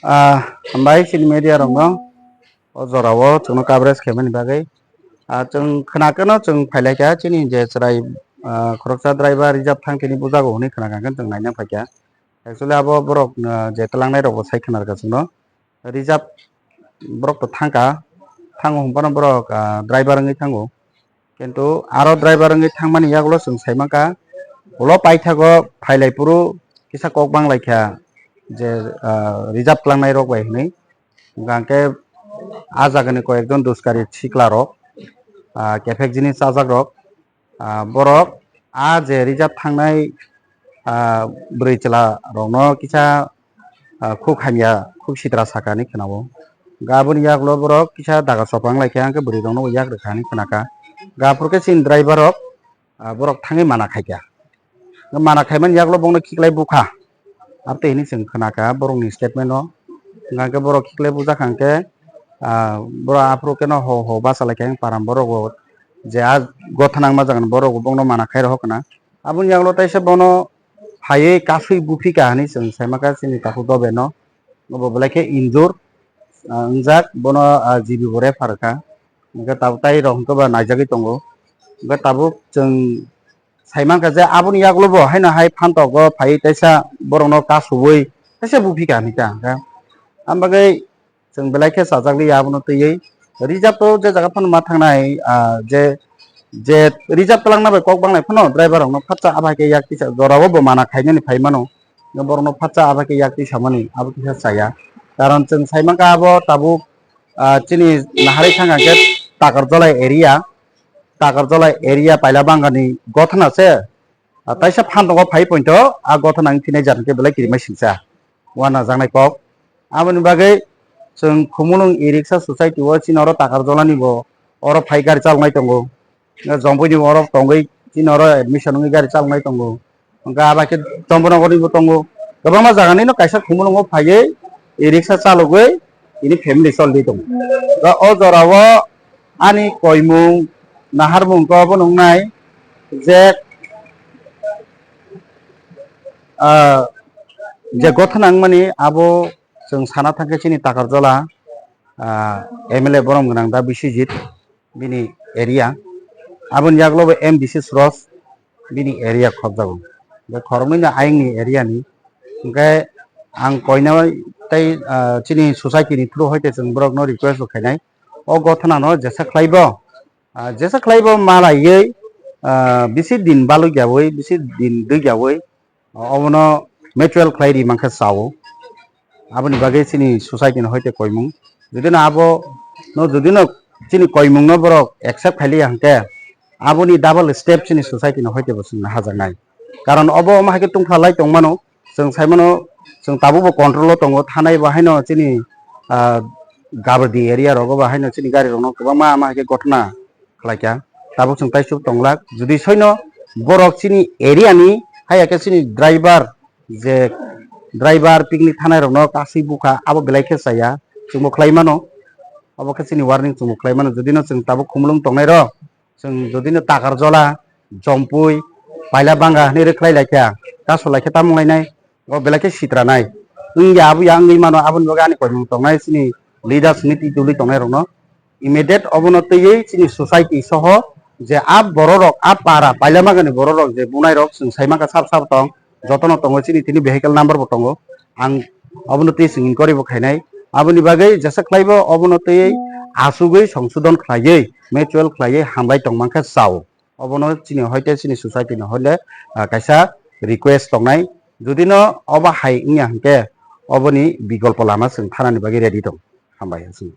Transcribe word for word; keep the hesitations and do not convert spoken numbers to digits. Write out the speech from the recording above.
Ah, hambai chini media rokno o jorao chwngno coverage khaimani bagwi. Ah, chwng khwnakeno chwng phailaikha chini je chwrai, ah, khoroksa driver reserve thang tini bujago hwnwi khwnakha khe chwng naina phaikha. Actually abo borok, ah, je twlangnai rokbo sai khwnarkha chwngno. Reserve borok to thangkha, thango hwnphano borok, ah, driver wngwi thango. Kintu aro driver wngwi thangmani yagulo chwng sai mankha, ulo paithago phailai phuru kisa kok banglaikha je, ah, reserve twlangnai rok bai hwnwi. Hwnkha hwnkhe ah jagani koyekjon duskari sikla rok, ah, kephek jinis chajak rok, ah, borok ah je reserve thangnai, ah, bwrwi chwla rokno kisa, ah, khuk hamya, khuk sitra saka hinwi khwnao. Hwnkhe aboni yagulo borok kisa daga chopang lai khe, hwnkhe bwrwi rokno bo yak rwkha hinwi khwnakha. Hwnkhe aphuru khe chini driver rok, ah, borok thangwi mana khaikha. Mana khaimani yagulo bongno khiklai bukha. Aro tei hinwi chwng khwnakha borokni statement o. Hwnkhe borok khiklai bujak hwnkhe, ah, borok aphuru kheno ho ho bachalaikha, param borok bo je ah gotha nangma jagani borok bo bongno mana khai rohor khna. Aboni yagulo teisa bono phaiwi kasui buphikha hinwi chwng saimakha chini takhuk dobeno. Obo belai khe injure, ah, wngjak, bono, ah, G B bo refer kha. Hwnkhe tabuk tai rok hwnkhe ba naijagwi tongo. Hwnkhe tabuk chwng saimankha je aboni yagulo bo haino hai phantogo phaiwi teisa borokno kasubui teisa buphikha hinwi ta hwnkhe. Aboni bagwi chwng belai khe chajak liya abono twiwi. Reserve to je jaga phano ma thangnai, ah, je, je reserve twlangna bai kok banglai phano driver rokno phatsa abo hai khe yak tisa jorao bo mana khainani phai mano. Borokno phatsa abo hai khe yak tisamani abo kisa chaya. Karon chwng sai mankha abo tabuk, ah, chini naharwi thangkha khe Takarjala area, Takarjala area Pailabangani gothana se, ah, taisa phantogo phai pointo ah gothana wng thinai jat hwnkhe belai kirimai singcha. Uanajaknai kok. Aboni bagwi chwng Khumulwng e-rickshaw society o chini oro Takarjalani bo oro phai gari chaloknai tongo. Jompuini bo oro tongwi chini oro admission wngwi gari chaloknai tongo. Hwnkhe abo hai khe Chomponogorni bo tongo. Kwbangma jaganino kaisa Khumulwngo phaiwi e-rickshaw chalogwi tini family cholwi tongo. O jorao ani koimung naharmung khe obo nuknai je, ah, je gothana wngmani abo chwng sana thangkhe chini Takarjala, ah, M L A borom gwnang da Biswajit bini area. Aboni yagulo bo M D C Suros bini area khopjago. Bo khoroknwi no ayangni area ni. Hwnkhe ang koina tei, ah, chini society ni through hoite chwng borokno request bo khainai. O gothana no jesa khlaibo, ah, jesa khlaibo malaiwi, ah, bisi din balukyawi, bisi din dwikyawi, obono mutual khlai ri mankhe chao. Aboni bagwi chini society ni hoite koimung. Judino abo no, judino chini koimung no borok accept khailiya hwnkhe, aboni double step chini society ni hoite bo chwng naharjaknai. Karon obo omo hai khe tungpha lai tongmano, chwng saimano, chwng tabukbo control o tongo, thanai bo haino chini, ah, Gabardi area rogo bo haino chini gari rokno kwbangma ama hai khe gothana khlaikha. Tabuk chwng taisuk tonglak. Jodi soino borok chini area ni, haiya khe chini driver, je driver picnic thanai rokno kasui bukha, abo belai khe chaya. Chwngbo khlai mano. Obo khe chini warning, chwngbo khlai mano. Jodi no chwng tabuk Khumulwng tongnai rok, chwng jodi no Takarjala, Jompui, Pailabanga hinwi rwkhlai lai kha, kasu lai khe tamung lainai. O belai khe sitra nai. Wngya abo ya wngwi mano, aboni bagwi ani koimung tongnai chini leaders meeting tubuli tongnai rokno immediate obono twiwi chini society soho je a borok rok, a para Pailabangani borok rok je bunai rok chwng sai mankha sab sab tong, jotono tongo chini tini vehicle number bo tongo. Ang obono twi chwng inquiry bo khainai. Aboni bagwi jesa khlaibo obono twiwi asugwi songsodon khlaiwi, mutual khlaiwi hambai tong mankha chao. Obono chini hoite chini society ni hoile, ah, kaisa request tongnai. Jodi no obo hai wngya hwnkhe oboni bikolpo lama chwng thanani bagwi ready tong. Hambai chwng.